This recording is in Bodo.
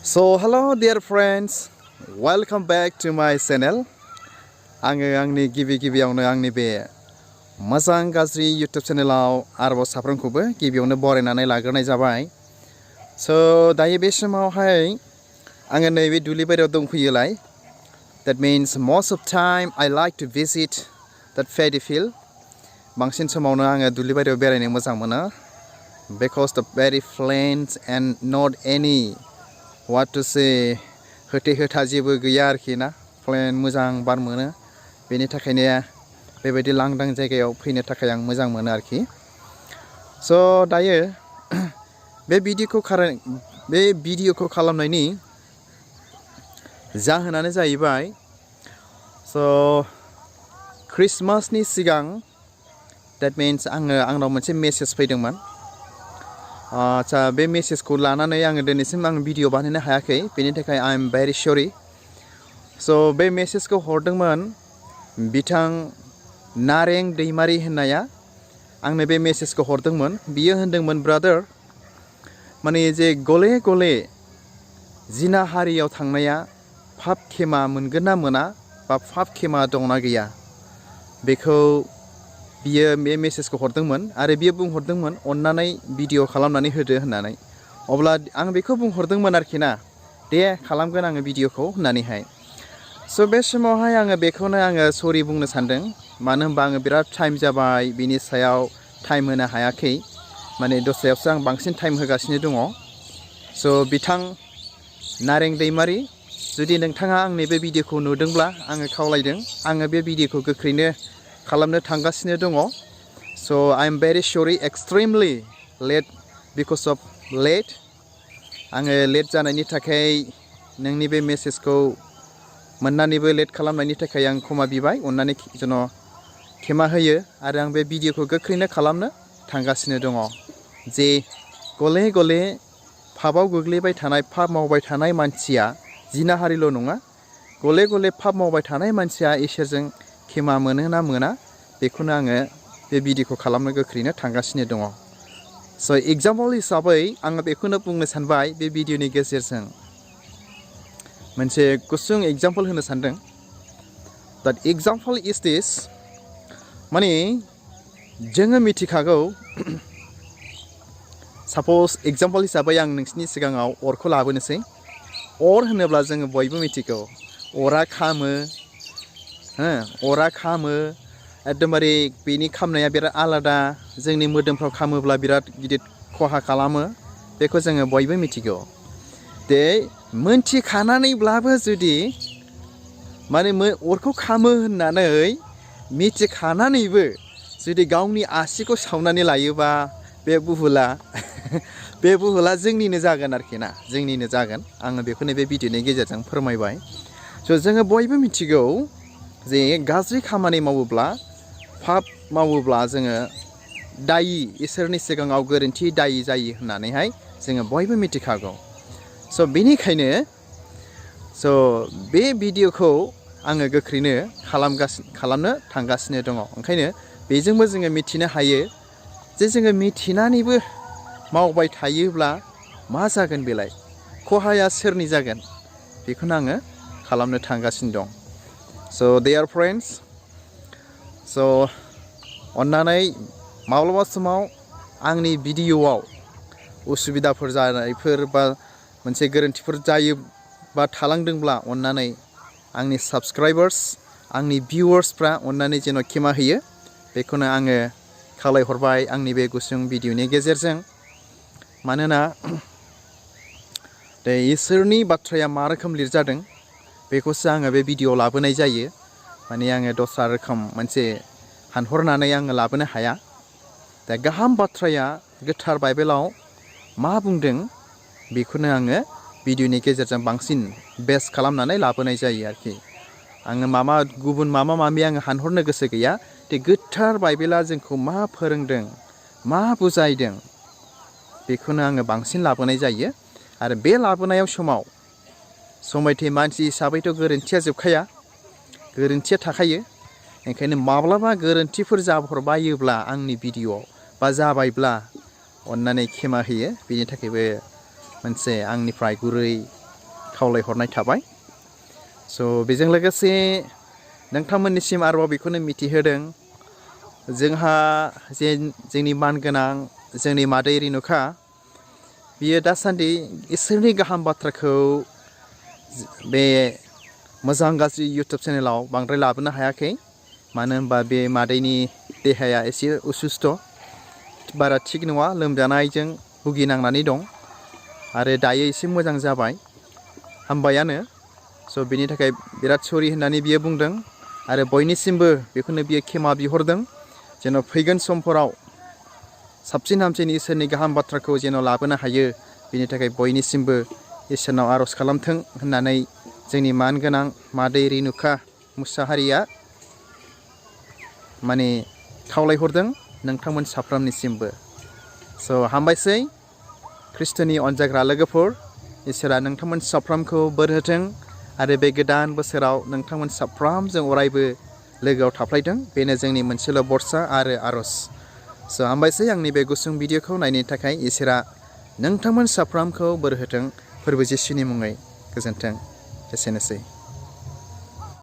So hello dear friends, welcome back to my channel. आङो आंनि गिबियावनो आंनि बे मोजां गाज्रि YouTube चेनेलाव आरोबाव साफ्रोमखौबो गिबियावनो बरायनानै लाग्रोनाय जाबाय. So दायो बे समावहाय आङो नैबे दुब्लिबारियाव दंफैयोलाय. That means most of time I like to visit that paddy field. बांसिन समावनो आङो दुब्लिबारियाव बेरायनो मोजां मोनो. Because the very plains and not any what to say होथे होथा जेबो गैया आरोखि ना प्लेन मोजां बार मोनो बेनि थाखायनो बेबायदि लांदां जायगायाव फैनो थाखाय आं मोजां मोनो आरोखि स' दायो बे भिडिअखौ खालामनायनि जाहोनानो जाहैबाय स' क्रिसमासनि सिगां that means आंनाव मोनसे मेसेज फैदोंमोन आच्छा बे मेसेजखौ लानानै आङो दिनैसिम भिडिअ बानायनो हायाखै बेनि थाखाय आइ एम भेरि सरि स' बे मेसेजखौ हरदोंमोन बिथां नारें दैमारि होननाया आंनो बे मेसेजखौ हरदोंमोन बियो होनदोंमोन ब्रादार माने जे गले गले जिनाहारियाव थांनाया फाप खेमा मोनगोन ना मोना बा फाप खेमा दंना गैया बेखौ बियो बे मेसेजखौ हरदोंमोन आरो बियो बुंहरदोंमोन अन्नानै भिडिअ खालामनानै होदो होननानै अब्ला आं बेखौ बुंहरदोंमोन आरोखि ना दे खालामगोन आङो भिडिअखौ होननानैहाय स' बे समावहाय आङो बेखौनो सरि बुंनो सानदों मानो होनबा आङो बिराद टाइम जाबाय बिनि सायाव टाइम होनो हायाखै माने दस्रायावसो आं बांसिन टाइम होगासिनो दङ स' बिथां नारें दैमारि जुदि नोंथाङा आंनि बे भिडिअखौ नुदोंब्ला आङो खावलायदों आङो बे भिडिअखौ गोख्रैनो खालामनो थांगासिनो दङ स' आइ एम भेरि सरि एक्सट्रिमलि लेट बिकज अफ लेट आङो लेट जानायनि थाखाय नोंनि बे मेसेजखौ मोननानैबो लेट खालामनायनि थाखाय आं क्षमा बिबाय अन्नानै जेन' क्षमा होयो आरो आं बे भिडिअखौ गोख्रैनो खालामनो थांगासिनो दङ जे गले गले फाबाव गोग्लैबाय थानाय फाब मावबाय थानाय मानसिया जिनाहारिल' नङा गले गले फाब मावबाय थानाय मानसिया इसोरजों क्षमा मोनो ना मोना बेखौनो आङो बे भिडिअखौ खालामनो गोख्रैनो थांगासिनो दङ स' एग्जाम्पल हिसाबै आङो बेखौनो बुंनो सानबाय बे भिडिअनि गेजेरजों मोनसे गुसुं एग्जाम्पल होनो सानदों that example is this माने जोङो मिथिखागौ साप'ज एग्जाम्पल हिसाबै आं नोंसिनि सिगाङाव अरखौ लाबोनोसै अर होनोब्ला जोङो बयबो मिथिगौ अरा खामो अरा खामो एकदमबारे बेनि खामनाया बिराद आलादा जोंनि मोदोमफ्राव खामोब्ला बिराद गिदिर खहा खालामो बेखौ जोङो बयबो मिथिगौ दे मोनथिखानानैब्लाबो जुदि माने अरखौ खामो होननानै मिथिखानानैबो जुदि गावनि आसिखौ सावनानै लायोबा बे बुहुला जोंनिनो जागोन आरोखि ना जोंनिनो जागोन आङो बेखौनो बे भिडिअनि गेजेरजों फोरमायबाय स' जोङो बयबो मिथिगौ जे गाज्रि खामानि मावोब्ला फाप मावोब्ला जोङो दायि इसोरनि सिगाङाव गोरोन्थि दायि जायो होननानैहाय जोङो बयबो मिथिखागौ स' बेनिखायनो बे भिडिअखौ आङो गोख्रैनो खालामनो थांगासिनो दङ ओंखायनो बेजोंबो जोङो मिथिनो हायो जे जोङो मिथिनानैबो मावबाय थायोब्ला मा जागोन बेलाय खहाया सोरनि जागोन बेखौनो आङो खालामनो थांगासिनो दं स' dear friends अन्नानै माब्लाबा समाव आंनि भिडिअआव उसुबिदाफोर जानायफोर बा मोनसे गोरोन्थिफोर जायो बा थालांदोंब्ला अन्नानै आंनि साबस्क्राइबार्स आंनि भिउवार्सफ्रा अन्नानै जेन' क्षमा होयो बेखौनो आङो खावलायहरबाय आंनि बे गुसुं भिडिअनि गेजेरजों मानोना इसोरनि बाथ्राया मा रोखोम लिरजादों बेखौसो आङो बे भिडिअ लाबोनाय जायो माने आङो दस्रा रोखोम मोनसे हानहरनानै आङो लाबोनो हाया दा गाहाम बाथ्राया गोथार बाइबेलाव मा बुंदों बेखौनो आङो भिडिअनि गेजेरजों बांसिन बेस खालामनानै लाबोनाय जायो आरोखि आङो गुबुन माबा आङो हानहरनो गोसो गैया दे गोथार बाइबेला जोंखौ मा फोरोंदों मा बुजायदों बेखौनो आङो बांसिन लाबोनाय जायो आरो बे लाबोनायाव समायथे मानसि हिसाबैथ' गोरोन्थिया जोबखाया गोरोन्थिया थाखायो ओंखायनो माब्लाबा गोरोन्थिफोर जाहरबायोब्ला आंनि भिडिअआव बा जाबायब्ला अन्नानै क्षमा होयो बेनि थाखायबो मोनसे आंनिफ्राय गुरै खावलायहरनाय थाबाय स' बेजों लोगोसे नोंथांमोननिसिम आरोबाव बेखौनो मिथिहोदों जोंहा जे जोंनि मानगोनां जोंनि मादै रेनुका बियो दासान्दि इसोरनि गाहाम बाथ्राखौ बे मोजां गाज्रि इउटुब चेनेलाव बांद्राय लाबोनो हायाखै मानो होनबा बे मादैनि देहाया एसे उसुस्थ' बारा थिग नङा लोमजानायजों भुगिनांनानै दं आरो दायो एसे मोजां जाबाय हामबायानो स' बिनि थाखाय बिराद सरि होननानै बियो बुंदों आरो बयनिसिमबो बेखौनो बियो खेमा बिहरदों जेन' फैगोन समफोराव साबसिन हामसिन इसोरनि गाहाम बाथ्राखौ जेन' लाबोनो हायो बिनि थाखाय बयनिसिमबो इसोरनाव आर'ज खालामथों होननानै जोंनि मानगोनां मादै रेनुका मुसाहारिया माने खावलायहरदों नोंथांमोन साफ्रोमनिसिमबो स' हामबायसै ख्रिस्ट'नि अनजाग्रा लोगोफोर इसोरा नोंथांमोन साफ्रोमखौ बोर होथों आरो बे गोदान बोसोराव नोंथांमोन साफ्रोमजों अरायबो लोगोआव थाफ्लायथों बेनो जोंनि मोनसेल' बरसा आरो आर'ज स' हामबायसै आंनि बे गुसुं भिडिअखौ नायनो थाखाय इसोरा नोंथांमोन साफ्रोमखौ बोर होथों फोरबो जिसुनि मुङै गोजोन्थों एसेनोसै